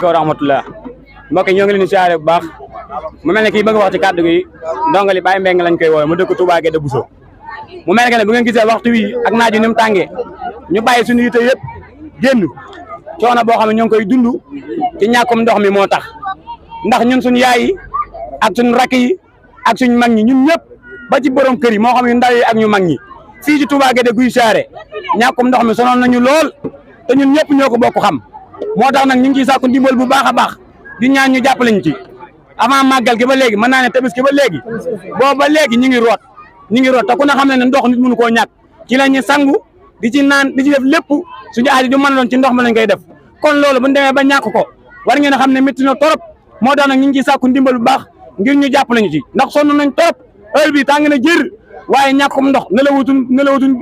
wa rahmatullah mbokk ñoo ngi leen di siyaare bu baax mu mel ne kii bëgg wax ci kàddu gi ndongali Baye Mbeng lañ koy woowe mu dëkk Touba Guédé Bousso mu mel ne bu ngeen gisee waxtu wi ak naaj ni mu tàngee ñu bàyyi suñu yite yëpp génn coono boo xam ne ñoo ngi koy dund ci ñàkkum ndox mi moo tax ndax ñun suñu yaay yi ak suñu rakk yi ak suñu mag ñi ñun ñëpp ba ci borom kër yi moo xam ne ndaw yi ak ñu mag ñi fii ci Touba Guédé Guy Saare ñàkkum ndox mi sonal nañu lool te ñun ñëpp ñoo ko bokk xam moo tax nag ñu ngi ciy sàkku ndimbal bu baax a baax di ñaan ñu jàppale ñu ci avant màggal gi ba léegi mën naa ne tabaski ba léegi boobu ba léegi ñu ngi root te ku ne xam ne ndox nit mënu koo ñàkk ci la ñu sangu di ci naan di ci def lépp suñu aaji du mën doon ci ndox ma lañ koy def kon loolu bu ñu demee ba ñàkk ko war ngeen a xam ne métti na torop moo tax nag ñu ngi ciy sàkku ndimbal bu baax ngir ñu jàppale ñu ci ndax sonn nañ torop heure bi tàng na jër waaye ñàkkum ndox nelawutuñ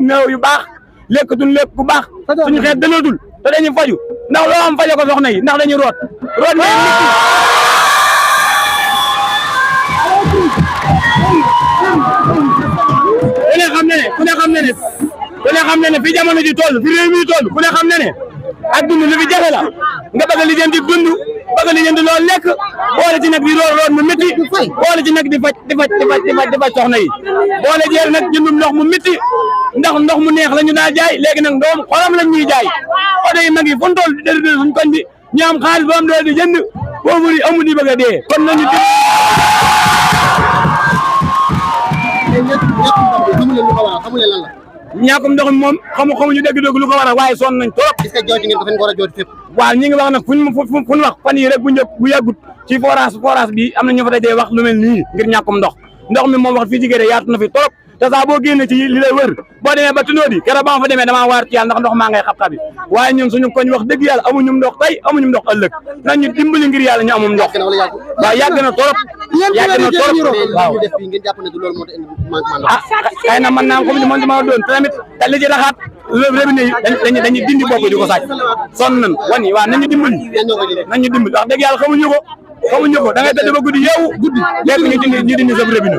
nelaw yu baax lekkatuñ lekk bu baax suñu xeet dalootul te dañuy faju ndax loo am fajo ko soxna yi ndax dañuy root ku ne xam ne fi jamono ji toll fi réew mi toll ku ne xam ne ak dund lu fi jafe la nga bëgg a lijjanti dund bëgg a lijjanti loolu lekk boole ci nag di root mu métti boole ci nag di faj soxna yi boole jeer nag jëndum ndox mu métti ndax ndox mu neex la ñu daa jaay léegi nag doom xolam lañ ñuy jaay oto yi mag yi fu mu toll di dër suñ koñ bi ñu am xaalis boo am doole di jënd boobu yi amul di bëgg a dee kon nañu ñàkkum ndox mi moom xamuñu dégg-dégg lu ko waral waaye sonn nañ trop. est-ce que jooju ngeen ko fen war a jooti fépp. waaw ñi ngi wax nag fu ñu wax fan yii rek bu yàggut ci forage bi am na ñu fa dajee wax lu mel nii ngir ñàkkum ndox mi moom wax fii ci Guédé yaatu na fi trop te saa boo génnee ci li lay wër boo demee ba tunóo di keroog ba ma fa demee damaa waar ci yàlla ndax ndox maa ngay xab-xabi waaye ñun suñu koñ wax dëgg yàlla amuñu ndox tey amuñu ndox ëllëg nañu dimbali ngir yàlla ñu amum ndox waaw yàgg na trop waaw xëy na mën naa comme ni man dama doon tamit te li ci raxaat robinet yi dañuy dindi bopp di ko sàcc sonn nañ wan yi waaw nañu dimbali wax dëgg yàlla xamuñu ko da ngay tëdd ba guddi yeewu léegi ñu dindi sa robinet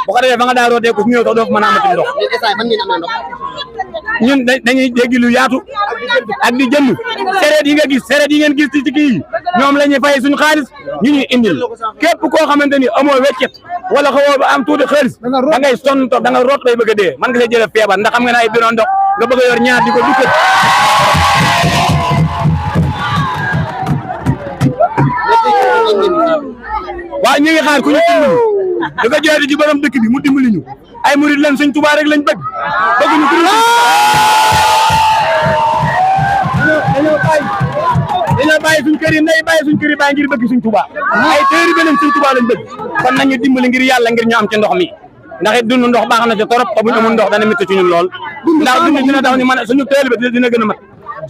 bu ko defee fa nga daa rootee ko su ñëw sax doo fa mën a amati ndox ñun dañuy dégg lu yaatu ak di jënd sereet yi ngeen gis ci kii yi ñoom la ñuy fay suñu xaalis ñu ñuy indil képp koo xamante ni amoo weccet wala xawoo ba am tuuti xaalis da ngay sonn toog da nga root bay bëgg a dee man nga see jëlee feebar ndax xam nga ne ay bidon ndox nga bëgg a yor ñaar di ko dukkat waaw ñu ngi xaar ku ñu dimbali di ko joxe ci borom dëkk bi mu dimbali ñu ay murid lan Sëñ Tuubaa rek lañ bëgg ñu ku dañoo bàyyi suñ kër yi ndey bàyyi suñ kër yi bàyyi ngir bëgg Sëñ Tuubaa ay téeri beneen Sëñ Tuubaa lañ bëgg kon nañu dimbali ngir yàlla ngir ñu am ci ndox mi ndax it dund ndox baax na ci torop te buñ amul ndox dana métti ci ñun lool ndax dund dina tax ñu mën suñu taalibe dina gën a mat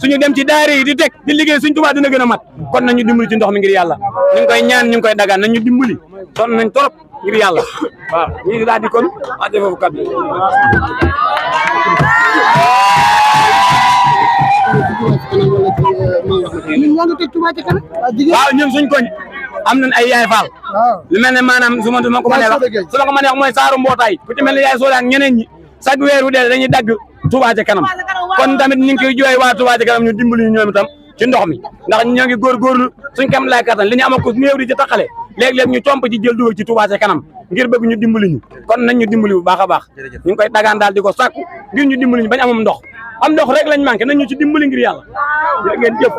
suñu dem ci daara yi di teg di liggéey Sëñ Tuubaa dina gën a mat kon nañu dimbali ci ndox mi ngir yàlla ñu ngi koy ñaan ñu ngi koy dagaan nañu dimbali sonn nañ torop ngir yàlla waaw ñu daal di kon ade foofu kat waaw ñun suñ koñ am nañ ay yaay faal lu mel ne maanaam su ma ko mënee wax mooy saaru mbootaay ku ci mel ne yaay soo ak ñeneen ñi chaque weer wu dee dañuy dagg Touba ca kanam kon tamit ñu ngi koy jooy waa Touba ca kanam ñu dimbali ñu ñoom itam ci ndox mi ndax ñoo ngi góorgóorlu suñ kam lay kattan li ñu am ko néew di ci taxale léeg-léeg ñu comp ci jël dugal ci Touba ca kanam ngir bëgg ñu dimbali ñu kon nañ ñu dimbali bu baax a baax ñu ngi koy dagaan daal di ko sàkku ngir ñu dimbali ñu bañ amum ndox am ndox rek lañ manqué nañ ñu ci dimbali ngir yàlla ngeen jëf